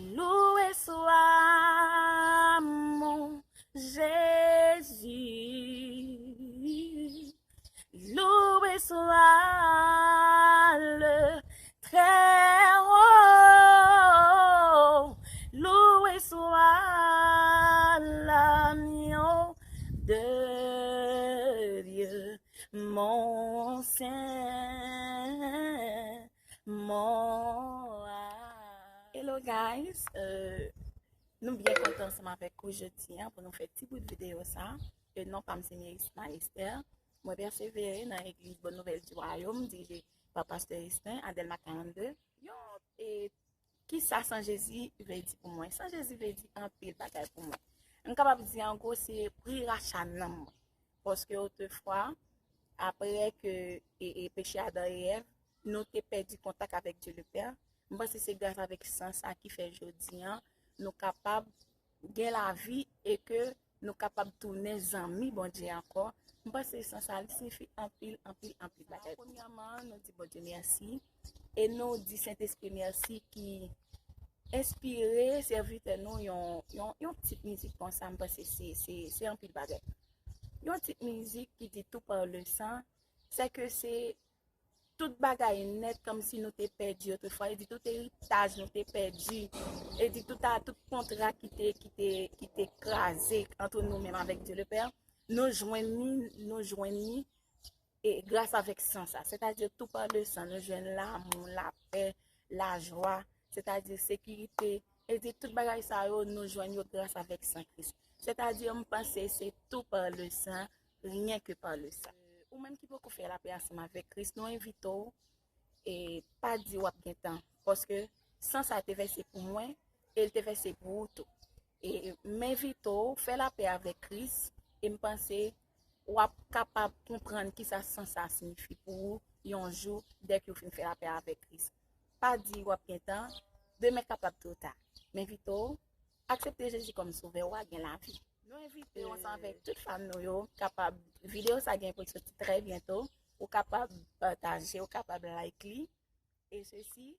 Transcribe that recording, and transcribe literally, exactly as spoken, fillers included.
Loué soit mon Jésus. Loué soit le Très haut. Loué soit l'agneau de Dieu, mon Saint, mon roi. Hello guys, euh, nou byen kontan ansanm avèk ou jodi a pou nou fè ti bout videyo sa. E non pa m se Merisma Esther. Mwen pèsevere nan Legliz Bonne Nouvelle du Royaume, dirije pa pastè Esten, a Dèlma karannde. Yon, e, kisa san Jezi vle di pou mwen? San Jezi vle di anpil bagay pou mwen. M kapab di an gwo se pri racha nanm mwen. Paske otefwa, apre ke e, e peche Adan e Èv, nou te pèdi kontak avèk Dye Lepè. M panse se gras avèk san sa ki fè jodi a nou kapab gen lavi e ke nou kapab tounen zanmi Bondye ankò. M panse san sa li siyifi anpil, anpil, anpil bagay. Premyèman, nou di Bondye mèsi e nou di Sentespri mèsi ki enspire sèvitè nou yon, yon, yon ti mizik konsa. M panse se, se, se anpil bagay. Yon ti mizik ki di Tout par le sang, se ke se tout bagay nèt kòmsi nou te pèdi otefwa. Li di tout eritaj nou te pèdi. Li di tout a, tout kontra ki te, ki te, ki te kraze ant nou menm avèk Dye Lepè. Nou jwenn li, nou jwenn li e gras avèk san sa. Sètadi tout par le sang, nou jwenn lanmou, lapè, lajwa, sètadi sekirite. Li di tout bagay sa yo, nou jwenn yo gras avèk san Kris. Sètadi m panse se tout par le sang, rien que par le sang. Ou menm ki poko fè lapè ansanm avèk Kris, nou envite w e pa di w ap gen tan. Paske san sa te vèse pou mwen, e l te vèse pou ou tou. E m envite w fè lapè avèk Kris, e m panse w ap kapab konprann kisa san sa siyifi pou ou yon jou, dèke w fin fè lapè avèk Kris. Pa di w ap gen tan, demen kapab twò ta. M envite w aksepte Jezi kòm sovè w a, gen lavi. Nou envite w ansanm avèk tout fan nou yo, kapab, videyo sa gen pou l soti trè byento, ou kapab pataje, ou kapab like li, e sesi